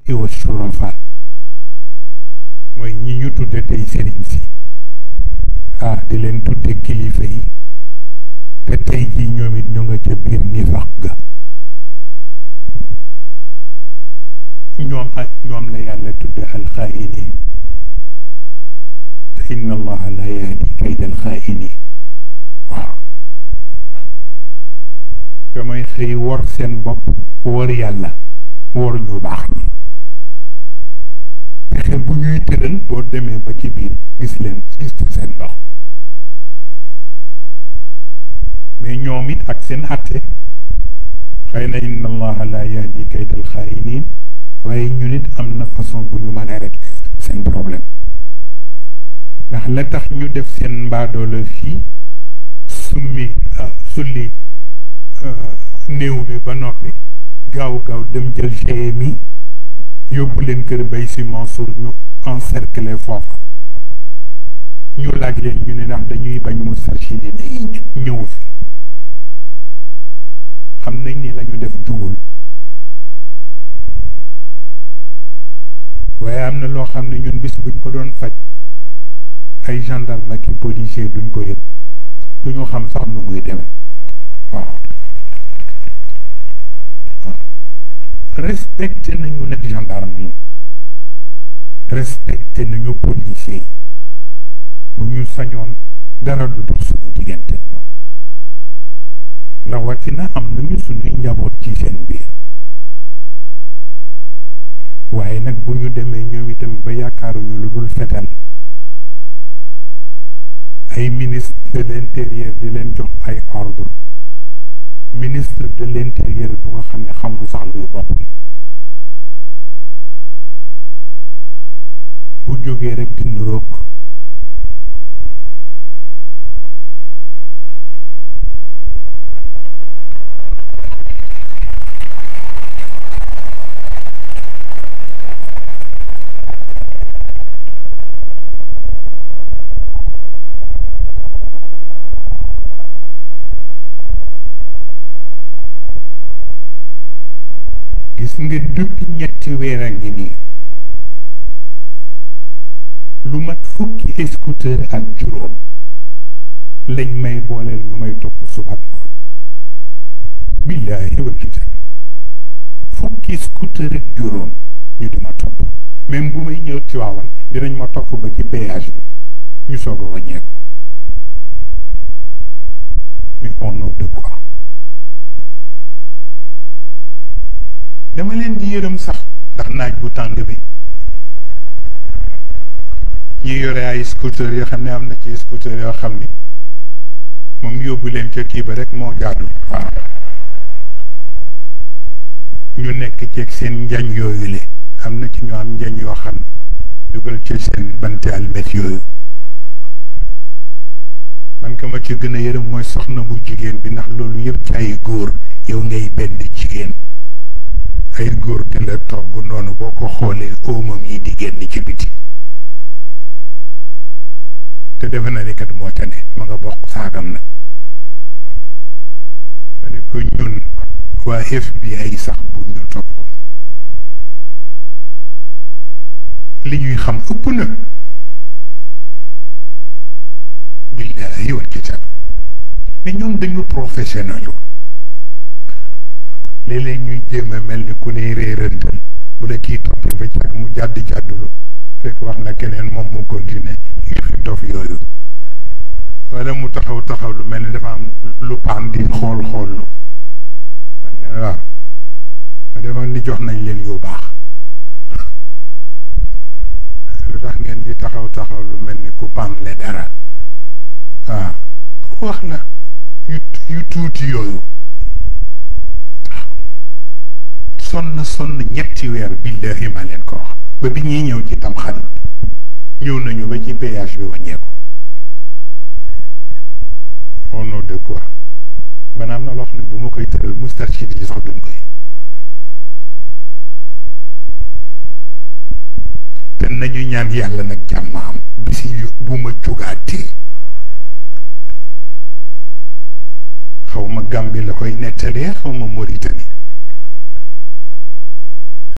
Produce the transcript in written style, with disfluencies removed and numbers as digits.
wa shurafa mooy ñi ñu tudde tey sëriñ si di leen tudde kilifa yi te tey ji ñoom it ñu nga ca biir nifaq ga ñoom la yàlla tudde alxaayiniin te inna allaha la yahdi kayda alxaayiniin waaw damay xëy wor seen bopp wor yàlla wor ñu baax ñi pexe bu ñuy tëral boo demee ba ci biir gis leen gis seen ndox mais ñoom it ak seen àtte xëy na inna allaha la yahdi kayda alxaayiniin waaye ñu nit am na façon bu ñu mën a régler seen problème ndax la tax ñu def seen mbaadoolo fii sulli néew bi ba noppi gaaw dem jël GMI yóbbu leen kër Bay Si Mansour ñu encercler foofa ñu laaj leen ñu ne ndax dañuy bañ Moustarchidine yi ñëw fi xam nañ ni la ñu def jubul waaye am na loo xam ne ñun bis buñ ko doon faj ay gendarme ak policier duñ ko yëg duñu xam sax nu muy demee waaw respecté nañu nag gendarme yi respecté nañu policier yi bu ñu sañoon dara du dox suñu diggante rawatina am nañu suñuy njaboot ci seen biir waaye nag bu ñu demee ñoom itam ba yaakaaruñu lu dul fetal ay ministre de l'intérieur di leen jox ay ordre ministre de l'intérieur bu nga xam ne xamul sax luy boppam bu jógee rek di nuroog gis nga depuis ñetti weer a ngi nii lu mat fukki scooter ak juróom lañ may booleel ñu may topp suba ak ngoon billaahi wal kitaab fukki scooter ak juróom ñu di ma topp même bu may ñëw ci waawan dinañ ma topp ba ci péage bi ñu soog a wàññeeku mais au nom de quoi dama leen di yërëm sax ndax naaj bu tàng bi ñi yore ay scooter yoo xam ne am na ci scooter yoo xam ni moom yóbbu leen ca kii ba rek moo jaadu waaw ñu nekk ceeg seen njañ yooyu le am na ci ñu am njañ yoo xam ne dugal ci seen banti almet yooyu man ka ma ci gën a yërëm mooy soxna bu jigéen bi ndax loolu yëpp ci ay góor yow ngay benn jigéen ay góor di la togg noonu boo ko xoolee óomam yi di génn ci biti te defe na ni kat moo ca ne ma nga bokk saagam na ma ne ko ñun waa FBI sax bu ñu topp li ñuy xam ëpp na billaahi wal kitaab mais ñoom dañu professionnel léeg-léeg ñuy jéem a mel ni ku ne réerantal bu la kii toppee ba càgg mu jàddulu fekk wax na keneen moom mu continuer fi dof yooyu wala mu taxaw lu mel ni dafa am lu paan di xool lu man leen waaw ma defoon ni jox nañ leen yu baax lu tax ngeen di taxaw lu mel ni ku paan le dara waaw wax la yu tuuti yooyu sonn ñetti weer billahi ma leen ko wax ba bi ñuy ñëw ci tam xarit ñëw nañu ba ci péage bi wàññeeku au nom de quoi man am na loo xam ne bu ma koy tëral Moustarchidine yi sax duñ koy te nañu ñaan yàlla nag jàmm am bisi bu ma jógaatee xaw ma Gambie la koy nettalee xaw ma Mauritanie